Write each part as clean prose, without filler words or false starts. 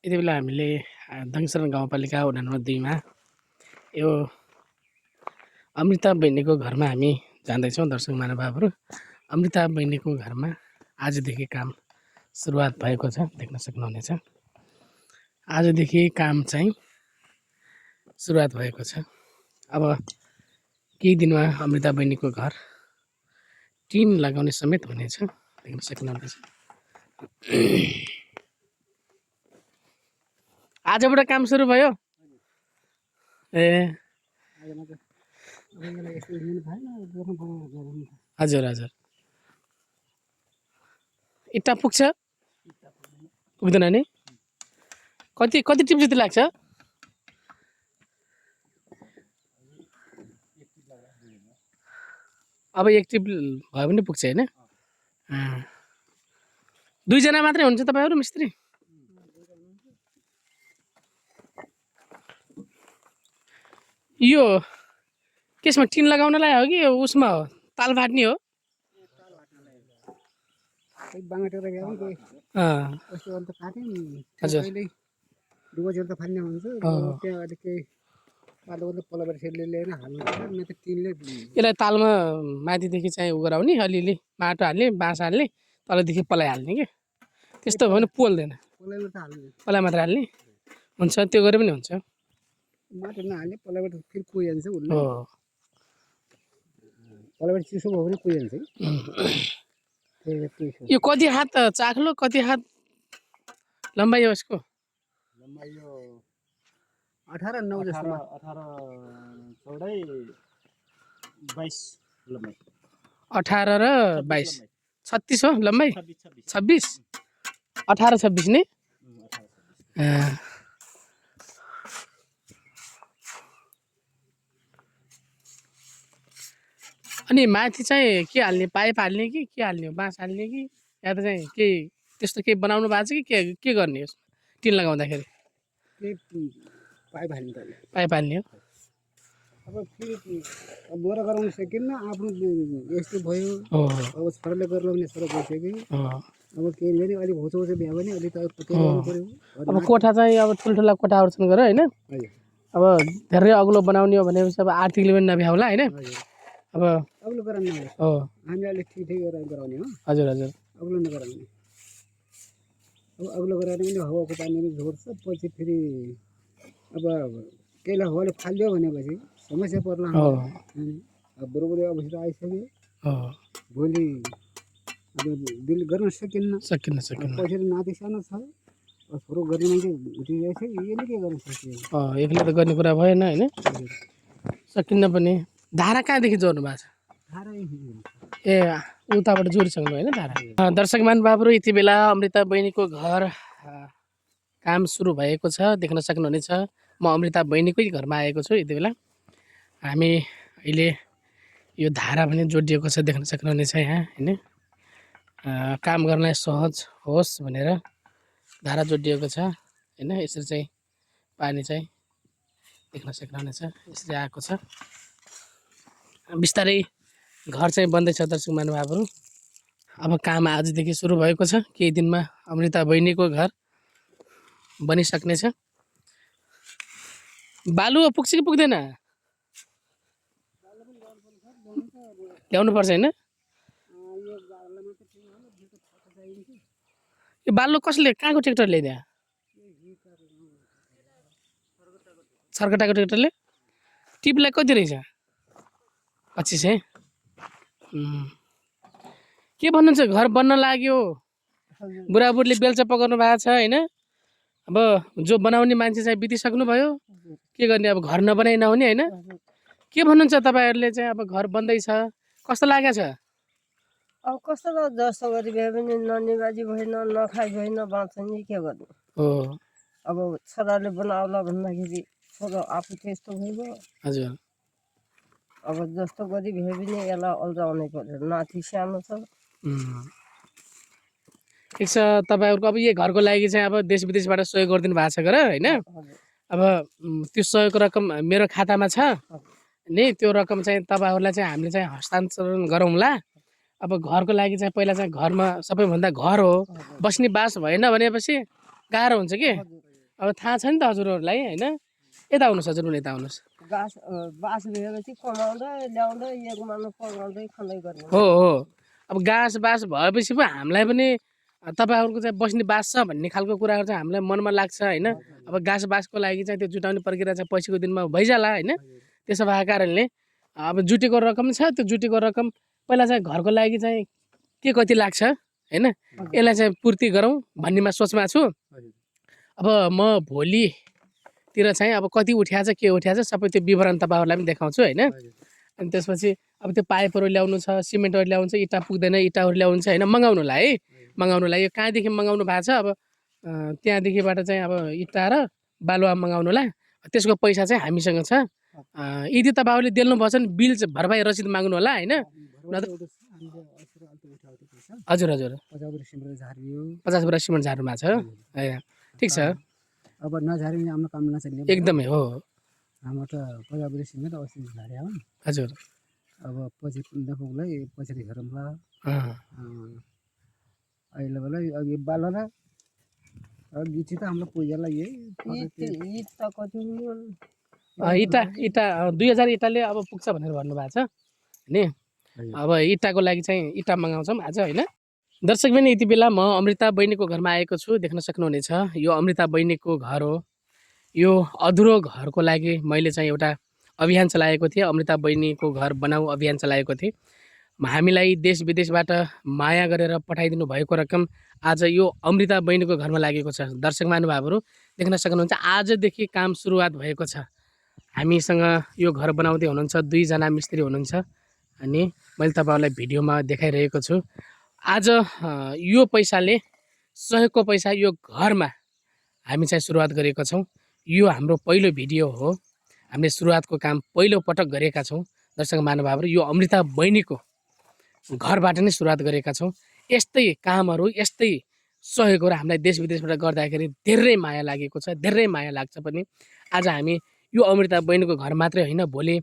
यति बेला हामीले दङसरण गाउँपालिका वडा नम्बर 2 मा यो अमृता बहिनीको घरमा हामी जाँदैछौँ। दर्शक महानुभावहरू, अमृता बहिनीको घरमा आजदेखि काम सुरुवात भएको छ, देख्न सक्नुहुनेछ। आजदेखि काम चाहिँ सुरुवात भएको छ। अब केही दिनमा अमृता बहिनीको घर टिन लगाउने समेत हुनेछ, देख्न सक्नुहुनेछ। आजबाट काम सुरु भयो। हजुर हजुर, इट्टा पुग्छ पुग्दैन नि? कति कति टिप जति लाग्छ? अब एक टिप भयो भने पुग्छ हैन? 2 जना मात्रै हुन्छ तपाईहरु मिस्त्री? यो केसमा टिन लगाउनलाई हो कि उसमा हो? ताल फाट्ने हो? यसलाई तालमा माथिदेखि चाहिँ उ गराउने, अलिअलि माटो हाल्ने, बाँस हाल्ने, तलदेखि पलाइ हाल्ने के? त्यस्तो भयो भने पोल्दैन। पलाइ मात्र हाल्ने हुन्छ, त्यो गरे पनि हुन्छ। माटो नहाल्ने, पलाइबाट फेरि कुहिन्छ उल्ले। पलाइबाट चिसो भयो भने कुहिन्छ। यो कति हात चाख्लो, कति हात लम्बाइ हो यसको? लम्बाइ यो 18 9 जस्तो, 18 चौडाइ 22 लम्बाइ। 18 र 22 36 हो लम्बाइ? 26 18 26 नि? अनि माथि चाहिँ के हाल्ने? पाइप हाल्ने कि के हाल्ने हो? बाँस हाल्ने कि या त चाहिँ के त्यस्तो के बनाउनु भएको छ कि के गर्ने हो टिन लगाउँदाखेरि? पाइप हाल्ने त। पाइप हाल्ने हो। अब फेरि बोरा गराउन सकिन्न, आफ्नो यस्तो भयो। अब सरले गर्लाउने सर गइसक्यो। अब केही पनि अलि होचो भ्या भने अलि त गर्नु पर्यो। अब कोठा चाहिँ अब ठुल्ठुला कोठाहरू छन् गरे हैन? अब धेरै अग्लो बनाउने हो भनेपछि अब आर्थिकले पनि नभ्या होला हैन? अब अग्लो गराउनु हो, हामी अलि ठीक गराउने हो। हजुर हजुर, अग्लो नगराउने। अब अग्लो गराउने पनि हावाको पानीले झोर्छ, पछि फेरि अब केहीलाई हावाले फाल्दियो भनेपछि समस्या पर्ला। अब बरोबर अवस्था आइसक्यो। भोलि अब दिल गर्न सकिन्न। पैसा नाति सानो छ, छोरो गर्ने मान्छे उठिरहेछ, यसले के गर्न सक्छ? एक्लै त गर्ने कुरा भएन हैन? सकिन्न पनि। धारा कहाँदेखि जोड्नु भएको छ? धारा ए उताबाट जोडिसक्नु होइन धारा? दर्शक महानुभावहरू, यति बेला अमृता बहिनीको घर काम सुरु भएको छ, देख्न सक्नुहुनेछ। म अमृता बहिनीकै घरमा आएको छु। यति बेला हामी अहिले यो धारा पनि जोडिएको छ, देख्न सक्नुहुनेछ यहाँ हैन? काम गर्नलाई सहज होस् भनेर धारा जोडिएको छ हैन? यसरी चाहिँ पानी चाहिँ देख्न सक्नुहुनेछ, यसरी आएको छ। बिस्तारै घर चाहिँ बन्दैछ दर्शक महानुभावहरू। अब काम आजदेखि सुरु भएको छ। केही दिनमा अमृता बहिनीको घर बनिसक्नेछ। बालु पुग्छ कि पुग्दैन? ल्याउनु पर्छ हैन? यो बालु कसले, कहाँको ट्र्याक्टर ल्याइदियो? सरकटाको ट्र्याक्टरले? टिपलाई कति रहेछ? 25 है? के भन्नुहुन्छ? घर बन्न लाग्यो, बुढाबुढीले बेल्चा पकाउनु भएको छ हैन? अब जो बनाउने मान्छे चाहिँ बितिसक्नु भयो, के गर्ने? अब घर नबनाइ नहुने हैन? के भन्नुहुन्छ तपाईहरुले? चाहिँ अब घर बन्दैछ, कस्तो लागेको छ? अब कस्तो जस्तो गरी भए पनि ननिबाजी भएन, नखाइ भएन, बाँच्छ नि के गर्ने हो? अब छोराले बनाउला भन्दाखेरि छोरा आफू त्यस्तो भयो। हजुर, अब जस्तो गरी भए पनि यसलाई अल्झाउनै पर्यो, नाति सानो छ। ठिक छ। तपाईहरुको अब यो घरको लागि चाहिँ अब देश विदेशबाट सहयोग गरिदिनु भएको छ गर हैन? अब त्यो सहयोग रकम मेरो खातामा छ नि, त्यो रकम चाहिँ तपाईहरुलाई चाहिँ हामीले चाहिँ हस्तान्तरण गरौँला। अब घरको लागि चाहिँ पहिला चाहिँ घरमा सबैभन्दा घर हो, बस्ने बास भएन भनेपछि गाह्रो हुन्छ के? अब थाहा छ नि त हजुरहरूलाई होइन यता आउनुहोस् हजुर पनि यता आउनुहोस् बास भएपछि कमाउँदै ल्याउँदै एक मानु पकाउँदै खाँदै गर्ने हो अब घाँस बास भएपछि पो हामीलाई पनि तपाईँहरूको चाहिँ बस्ने बास छ भन्ने खालको कुराहरू चाहिँ हामीलाई मनमा लाग्छ होइन अब घाँस बासको लागि चाहिँ त्यो जुटाउने प्रक्रिया चाहिँ पछिको दिनमा भइजाला होइन त्यसो भएको कारणले अब जुटेको रकम छ त्यो जुटेको रकम पहिला चाहिँ घरको लागि चाहिँ के कति लाग्छ होइन यसलाई चाहिँ पूर्ति गरौँ भन्नेमा सोचमा छु अब म भोलितिर चाहिँ अब कति उठ्या छ के उठ्या छ सबै त्यो विवरण तपाईँहरूलाई पनि देखाउँछु होइन अनि त्यसपछि अब त्यो पाइपहरू ल्याउनु छ सिमेन्टहरू ल्याउनु छ इँटा पुग्दैन इँटाहरू ल्याउनु छ होइन मगाउनुलाई है मगाउनुलाई यो कहाँदेखि मगाउनु भएको छ अब त्यहाँदेखिबाट चाहिँ अब इँटा र बालुवा मगाउनुलाई त्यसको पैसा चाहिँ हामीसँग छ यदि तपाईँहरूले दिनुभएको छ भने बिल चाहिँ भरपाई रसिद माग्नु होला होइन हजुर हजुर 50 बोरा सिमेन्ट झार्नुमा छ ए ठिक छ अब नझारे पनि हाम्रो काम नचल्ने एकदमै हो हाम्रो त 50 बोरा सिमेन्ट अस्ति झारे हो हजुर अब पछि पुग्दै पछाडि हेरौँला अहिलेलाई अघि बालला गिटी त हाम्रो पूजालाई यही इँटा इँटा 2000 इँटाले अब पुग्छ भनेर भन्नुभएको छ नि अब इँटाको लागि चाहिँ इँटा मगाउँछौँ आज होइन दर्शक पनि यति बेला म अमृता बहिनीको घरमा आएको छु देख्न सक्नुहुनेछ यो अमृता बहिनीको घर हो यो अधुरो घरको लागि मैले चाहिँ एउटा अभियान चलाएको थिएँ अमृता बहिनीको घर बनाऊ अभियान चलाएको थिएँ हामीलाई देश विदेशबाट माया गरेर पठाइदिनु भएको रकम आज यो अमृता बहिनीको घरमा लागेको छ दर्शक महानुभावहरू देख्न सक्नुहुन्छ आजदेखि काम सुरुवात भएको छ हामीसँग यो घर बनाउँदै हुनुहुन्छ 2 जना मिस्त्री हुनुहुन्छ अनि मैले तपाईँहरूलाई भिडियोमा देखाइरहेको छु आज यो पैसाले सहयोगको पैसा यो घरमा हामी चाहिँ सुरुवात गरेका छौँ यो हाम्रो पहिलो भिडियो हो हामीले सुरुवातको काम पहिलो पटक गरेका छौँ दर्शक महानुभावहरू यो अमृता बहिनीको घरबाट नै सुरुवात गरेका छौँ यस्तै कामहरू यस्तै सहयोगहरू हामीलाई देश विदेशबाट गर्दाखेरि धेरै माया लागेको छ धेरै माया लाग्छ पनि आज हामी यो अमृता बहिनीको घर मात्रै होइन भोलि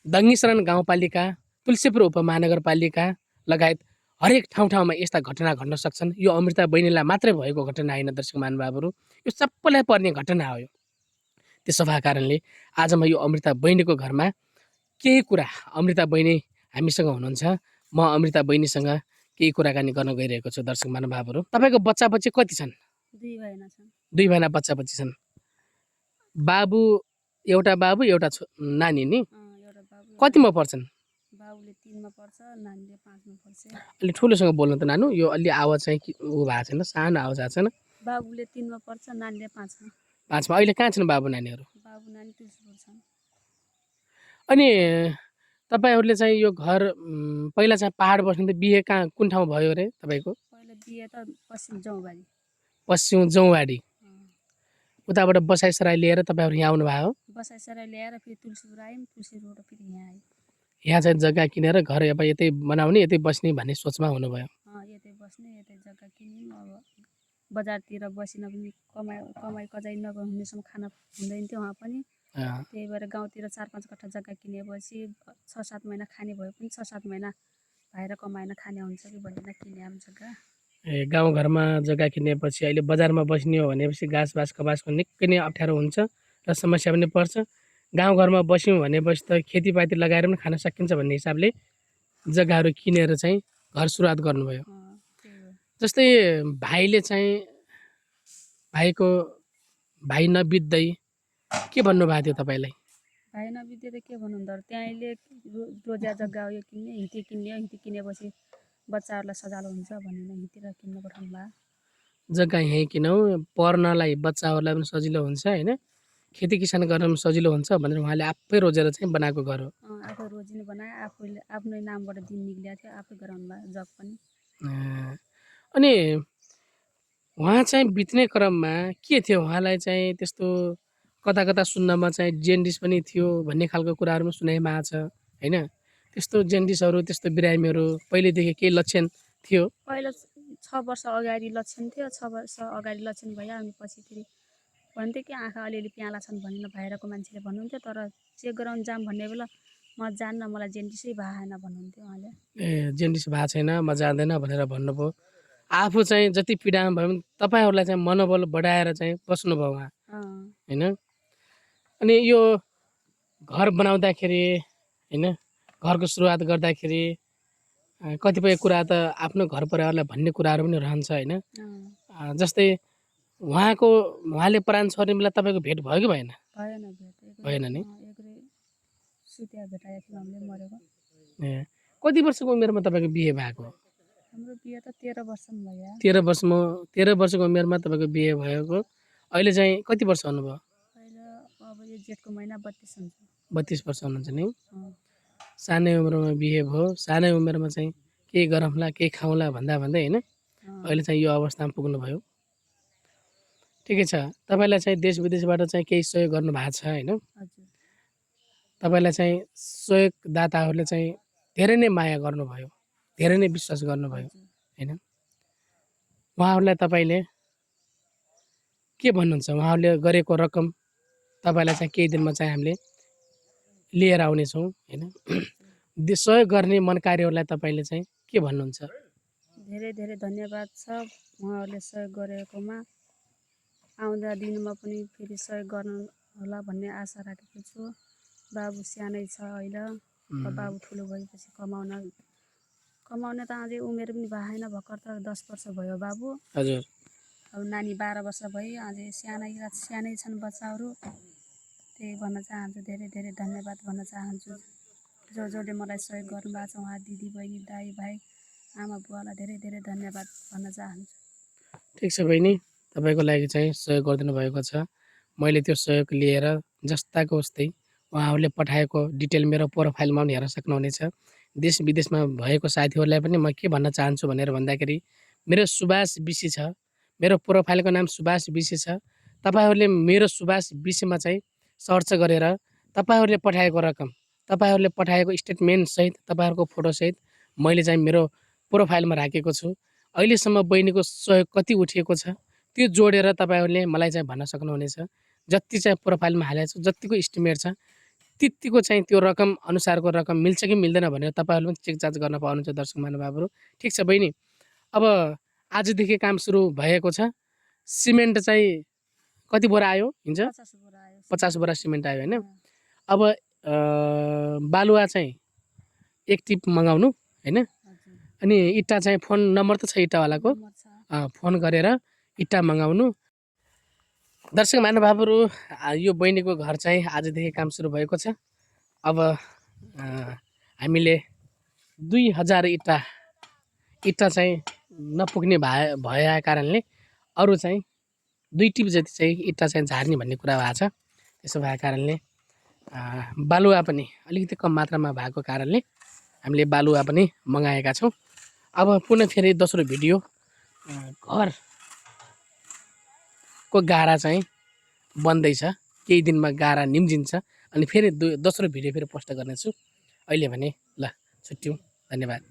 दङ्गीशरण गाउँपालिका तुलसीपुर उपमहानगरपालिका लगायत हरेक ठाउँमा यस्ता घटना घट्न सक्छन् यो अमृता बहिनीलाई मात्रै भएको घटना होइन दर्शक महानुभावहरू यो सबैलाई पर्ने घटना हो त्यसो भएको कारणले आज म यो अमृता बहिनीको घरमा केही कुरा अमृता बहिनी हामीसँग हुनुहुन्छ म अमृता बहिनीसँग केही कुराकानी गर्न गइरहेको छु दर्शक महानुभावहरू तपाईँको बच्चा बच्ची कति छन् 2 महिना बच्चा बच्ची छन् बाबु एउटा बाबु एउटा नानी नि कतिमा पढ्छन् बाबुले 3 मा पढ्छ नानीले 5 मा पढ्छ अलि ठुलोसँग बोल्नु त नानु यो अलि आवाज चाहिँ उ भएको छैन सानो आवाज आएको छैन बाबुले 3 मा पढ्छ नानीले 5 मा 5 मा अहिले कहाँ छन् बाबु नानीहरू बाबु नानी तुलसीपुर छन् अनि तपाईहरुले चाहिँ यो घर पहिला चाहिँ पहाड बस्नु बिहे कहाँ कुन ठाउँ भयो रे तपाईको पहिला बिहे त पश्चिम जौवाडी उताबाट बसाइसराई लिएर तपाईहरु यहाँ आउनु भयो बसाइसराई ल्याएर फेरि तुलसीपुर आयौँ तुलसीपुरबाट फेरि यहाँ आयौँ यहाँ चाहिँ जग्गा किनेर घर अब यतै बनाउने यतै बस्ने भन्ने सोचमा हुनुभयो यतै बस्ने यतै जग्गा किन्यौँ अब बजारतिर बसिन पनि कमाइ कजाइ नहुनेसम्म खाना हुँदैन थियो उहाँ पनि त्यही भएर गाउँतिर 4-5 कट्ठा जग्गा किनेपछि 6-7 महिना खाने भयो पनि 6-7 महिना बाहिर कमाएन खाने हुन्छ कि भनेर किने आम जग्गा ए गाउँघरमा जग्गा किनेपछि अहिले बजारमा बस्ने हो भनेपछि घाँसबास कबासको निकै नै अप्ठ्यारो हुन्छ र समस्या पनि पर्छ गाउँघरमा बस्यौँ भनेपछि त खेतीपाती लगाएर पनि खान सकिन्छ भन्ने हिसाबले जग्गाहरू किनेर चाहिँ घर सुरुवात गर्नुभयो जस्तै भाइले चाहिँ भाइ नबित्दै के भन्नुभएको थियो तपाईँलाई भाइ नबित्दै त के भन्नु त त्यहाँले रोजा जग्गा हो यो किन्ने हिती किनेपछि बच्चाहरूलाई सजालो हुन्छ भनेर हितिर किन्न पठाउनु भयो जग्गा यहीँ किनौँ पढ्नलाई बच्चाहरूलाई पनि सजिलो हुन्छ होइन खेती किसान गर्न पनि सजिलो हुन्छ भनेर उहाँले आफै रोजेर चाहिँ बनाएको घर हो आफै रोजिने बनाए आफैले आफ्नै नामबाट दिन निक्लिएको थियो आफै गराउनु भयो जग पनि अनि उहाँ चाहिँ बित्ने क्रममा के थियो उहाँलाई चाहिँ त्यस्तो कता कता सुन्नमा चाहिँ जेन्डिस पनि थियो भन्ने खालको कुराहरू पनि सुनाइमा आएको छ होइन त्यस्तो जेन्डिसहरू त्यस्तो बिरामीहरू पहिलेदेखि केही लक्षण थियो पहिला 6 वर्ष अगाडि लक्षण थियो 6 वर्ष अगाडि लक्षण भयो अनि पछि फेरि भन्थ्यो कि आँखा अलिअलि प्याला छन् भनेर बाहिरको मान्छेले भन्नुहुन्थ्यो तर चेक गराउन जाम भन्ने बेला म जान्न मलाई जेन्डिसै भएन भन्नुहुन्थ्यो उहाँले ए जेन्डिस भएको छैन म जान्दैन भनेर भन्नुभयो आफू चाहिँ जति पीडामा भयो भने तपाईँहरूलाई चाहिँ मनोबल बढाएर चाहिँ बस्नुभयो उहाँ होइन। अनि यो घर बनाउँदाखेरि होइन, घरको सुरुवात गर्दाखेरि कतिपय कुरा त आफ्नो घर परिवारलाई भन्ने कुराहरू पनि रहन्छ होइन। जस्तै उहाँले प्राण छोड्ने बेला तपाईँको भेट भयो कि भएन? भएन भेट। भएन नि? एक्लै सुत्या भेटाएको थियौँ हामीले मरेको। ए कति वर्षको उमेरमा तपाईँको बिहे भएको? हाम्रो बिहे त 13 वर्षमा भयो। 13 वर्षको उमेरमा तपाईँको बिहे भएको। अहिले चाहिँ कति वर्ष हुनुभयो? अहिले अब यो जेठको महिना 32 हुन्छ। 32 वर्ष हुनुहुन्छ नि। अँ। सानै उमेरमा बिहे भयो, सानै उमेरमा चाहिँ केही गरौँला केही खाउँला भन्दा भन्दै होइन अहिले चाहिँ यो अवस्थामा पुग्नुभयो। ठिकै छ, तपाईँलाई चाहिँ देश विदेशबाट चाहिँ केही सहयोग गर्नु भएको छ होइन। हजुर। तपाईँलाई चाहिँ सहयोगदाताहरूले चाहिँ धेरै नै माया गर्नुभयो, धेरै नै विश्वास गर्नुभयो होइन। उहाँहरूलाई तपाईँले के भन्नुहुन्छ? उहाँहरूले गरेको रकम तपाईँलाई चाहिँ केही दिनमा चाहिँ हामीले लिएर आउनेछौँ होइन। सहयोग गर्ने मनकारीहरूलाई तपाईँले चाहिँ के भन्नुहुन्छ? धेरै धेरै धन्यवाद छ उहाँहरूले सहयोग गरेकोमा। आउँदा दिनमा पनि फेरि सहयोग गर्नु होला भन्ने आशा राखेको छु। बाबु सानै छ अहिले, बाबु ठुलो भएपछि कमाउने त अझै उमेर पनि भएन, भर्खर त 10 वर्ष भयो बाबु। हजुर। अब नानी 12 वर्ष भयो, अझै सानै छन् बच्चाहरू। त्यही भन्न चाहन्छु, धेरै धेरै धन्यवाद भन्न चाहन्छु जसले मलाई सहयोग गर्नुभएको छ। उहाँ दिदी बहिनी दाइ भाइ आमा बुवालाई धेरै धेरै धन्यवाद भन्न चाहन्छु। ठिक छ बहिनी, तपाईँको लागि चाहिँ सहयोग गरिदिनु भएको छ। मैले त्यो सहयोग लिएर जस्ताको उस्तै उहाँहरूले पठाएको डिटेल मेरो प्रोफाइलमा पनि हेर्न सक्नुहुनेछ। देश विदेशमा भएको साथीहरूलाई पनि म के भन्न चाहन्छु भनेर भन्दाखेरि मेरो सुभाष बिसी छ, मेरो प्रोफाइलको नाम सुभाष बिसी छ। तपाईँहरूले मेरो सुभाष बिसीमा चाहिँ सर्च गरेर तपाईँहरूले पठाएको रकम, तपाईँहरूले पठाएको स्टेटमेन्टसहित तपाईँहरूको फोटोसहित मैले चाहिँ मेरो प्रोफाइलमा राखेको छु। अहिलेसम्म बहिनीको सहयोग कति उठिएको छ त्यो जोडेर तपाईँहरूले मलाई चाहिँ भन्न सक्नुहुनेछ। जति चाहिँ प्रोफाइलमा हालेको छु, जतिको इस्टिमेट छ त्यतिको चाहिँ त्यो रकम अनुसारको रकम मिल्छ कि मिल्दैन भनेर तपाईँहरूले पनि चेक जाँच गर्न पाउनुहुन्छ दर्शक महानुभावहरू। ठिक छ बहिनी, अब आजदेखि काम सुरु भएको छ। सिमेन्ट चाहिँ कति बोरा आयो हिन्छ? 50 बोरा सिमेन्ट आयो होइन। अब बालुवा चाहिँ 1 टिप मगाउनु होइन। अनि इट्टा चाहिँ फोन नम्बर त छ इट्टावालाको, फोन गरेर इट्टा मगाउनु। दर्शक महानुभावहरू, यो बहिनीको घर चाहिँ आजदेखि काम सुरु भएको छ। अब हामीले 2000 इट्टा चाहिँ नपुग्ने भए कारणले अरू चाहिँ 2 टिप जति चाहिँ इट्टा चाहिँ झार्ने भन्ने कुरा भएको छ। त्यसो भएको कारणले बालुवा पनि अलिकति कम मात्रामा भएको कारणले हामीले बालुवा पनि मगाएका छौँ। अब पुनः फेरि दोस्रो भिडियो घरको गारा चाहिँ बन्दैछ, केही दिनमा गारा निम्जिन्छ अनि फेरि दोस्रो भिडियो फेरि पोस्ट गर्नेछु। अहिले भने ल छुट्यौँ, धन्यवाद।